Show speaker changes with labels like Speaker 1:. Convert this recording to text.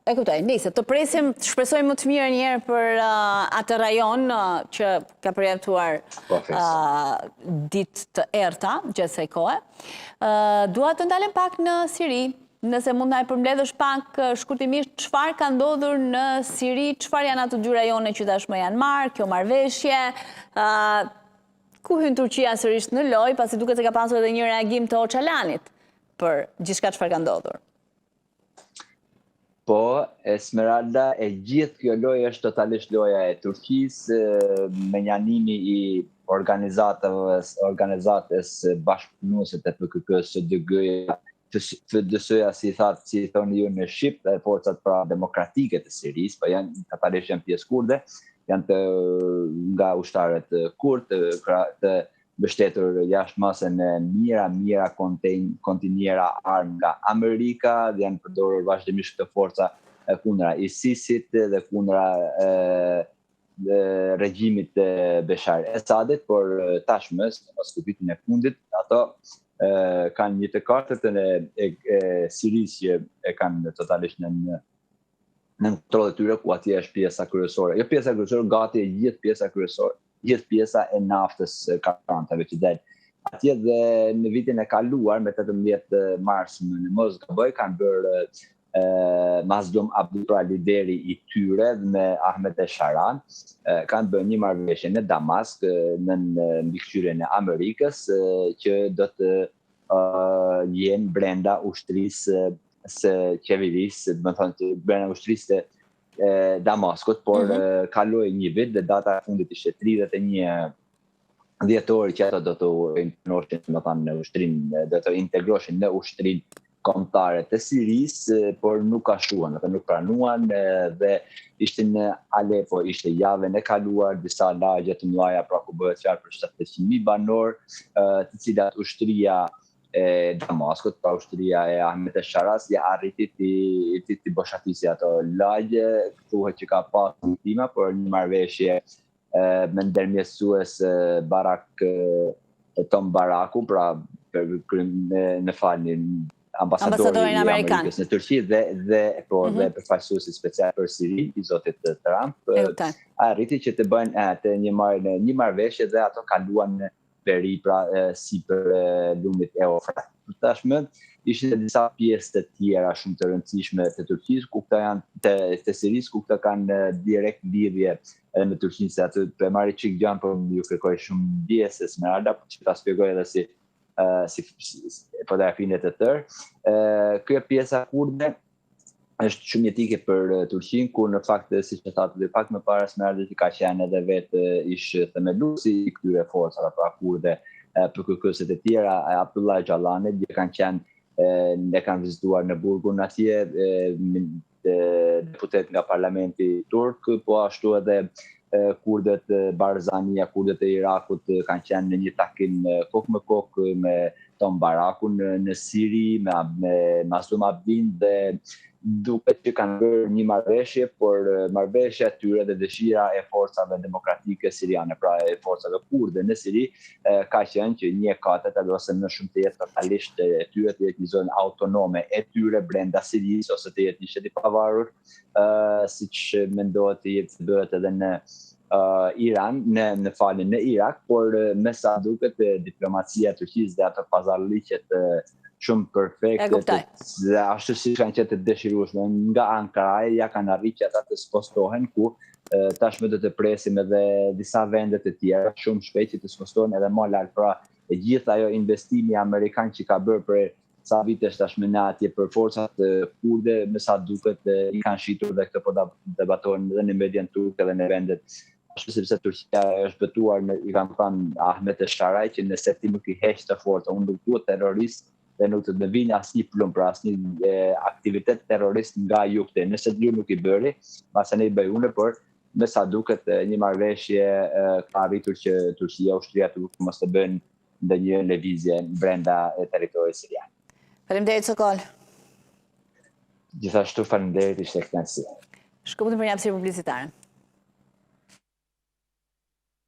Speaker 1: E kuptoj. Nejse, të presim, të shpresojmë më të mirë një herë për uh, atë rajon uh, që ka përjetuar
Speaker 2: Po,
Speaker 1: uh, ditë të errëta gjatë kësaj kohe. Uh, dua të ndalem pak në Siri. Nëse mund na e përmbledhësh pak uh, shkurtimisht çfarë ka ndodhur në Siri, çfarë janë ato dy rajone që tashmë janë marrë, kjo marrëveshje, uh, ku hyn Turqia sërish në lojë, pasi duket se ka pasur edhe një reagim të Ocalanit për gjithçka çfarë ka ndodhur.
Speaker 2: Po, Esmeralda, e gjithë kjo lojë është totalisht loja e Turqisë, mënjanimi i organizatës, organizatës bashkëpunuese të PKK-së, SDG-ja, FDS-ja, si thatë, si thoni ju në shqip, dhe forcat pra demokratike të Sirisë, po janë totalisht janë pjesë kurde, janë të nga ushtarët kurd të, të mbështetur jashtë mase me mijëra mijëra kontejnera armë nga Amerika dhe janë përdorur vazhdimisht këto forca kundra ISIS-it dhe kundra regjimit të Bashar Assadit, por tashmë, sidomos këtë vitin e fundit, ato kanë një të katërtën e, e, e Sirisë që e kanë totalisht në në në kontroll të tyre, ku atje është pjesa kryesore. Jo pjesa kryesore, gati e gjithë pjesa kryesore gjithë pjesa e naftës karburanteve që del. Atje dhe në vitin e kaluar, me 18 mars në mos gaboj, kanë bërë e, Mazlum Abdi, pra lideri i tyre me Ahmed El Sharan, kanë bërë një marrëveshje në Damask në mbikëqyrjen e Amerikës që do të jenë brenda ushtrisë së qeverisë, do të thonë brenda ushtrisë të Damaskut, por mm -hmm. kaloi një vit dhe data e fundit ishte 31 dhjetori që ato do të internoheshin, do të thonë në ushtrinë, do të integroheshin në ushtrinë kombëtare të Sirisë, por nuk ka shkuan, ata nuk pranuan dhe ishte në Aleppo, ishte javën e kaluar disa lagje të mëdha, pra ku bëhet fjalë për 700.000 banorë, të cilat ushtria e Damaskut, pra ushtria e Ahmet El Sharas, ja arriti t'i t'i t'i boshatisi ato lagje, thuhet që ka pas viktima, por një marrëveshje me ndërmjetësues Barak Tom Baraku, pra për në falni ambasadori i Amerikës në Turqi dhe dhe po mm -hmm. dhe mhm. përfaqësuesi special për Sirinë i zotit Trump arriti që të bëjnë të një marrë një marrëveshje dhe ato kaluan në veri pra sipër lumit Eufrat. Tashmë ishin edhe disa pjesë të tjera shumë të rëndësishme të Turqisë, ku këta janë të, të Sirisë, ku këta kanë direkt lidhje edhe me Turqinë, se aty po e marr çik gjanë, por ju kërkoj shumë ndjesë Esmeralda, por që ta shpjegoj edhe si si, si, si fotografinë të tërë. Kjo pjesa kurde është shumë jetike për Turqinë, ku në fakt siç e thatë edhe pak më para Esmeralda që ka qenë edhe vetë ish themeluesi i këtyre forcave, pra kurde PKK-së të tjera, Abdullah Öcalanit, që kanë qenë ne kanë vizituar në burgun atje deputet nga parlamenti turk, po ashtu edhe kurdet Barzania, kurdet e Irakut kanë qenë në një takim kokë me kokë me Tom Barakun në, në Siri, me, me Mazlum Abdin dhe duket që kanë bërë një marrëveshje, por marrëveshja e tyre dhe dëshira e forcave demokratike siriane, pra e forcave kurde në Siri, ka qenë që një e katërta ose më shumë të jetë totalisht e tyre, të jetë një zonë autonome e tyre brenda Sirisë ose të jetë një shtet i pavarur, uh, siç mendohet të jetë të bëhet edhe në uh, Iran, në në falni në Irak, por me sa duket diplomacia e Turqisë dhe ato pazarllëqet shumë perfekte të, dhe ashtu siç kanë qenë të dëshirueshme nga Ankaraja ja kanë arritur që ata të spostohen ku tashmë do të presim edhe disa vende të tjera shumë shpejt që të spostohen edhe më lart pra e gjithë ajo investimi amerikan që ka bërë për sa vitesh tashmë në atje për forcat kurde, me sa duket i kanë shitur dhe këtë po debatohen edhe në median turke dhe në vendet ashtu sepse Turqia është betuar në, i kanë thënë Ahmet El Sharaj që nëse ti nuk i heq të forca, unë nuk dua terrorist dhe nuk të më vijnë asnjë plumb, pra asnjë aktivitet terrorist nga ju këte. Nëse ju nuk i bëri, mbase i bëj unë, por me sa duket një marrëveshje ka arritur që Turqia, ushtria turke mos të bëjnë ndonjë lëvizje brenda territorit sirian.
Speaker 1: Faleminderit Sokol.
Speaker 2: Gjithashtu faleminderit ishte kënaqësi.
Speaker 1: Shkëputemi për një hapësirë publicitare.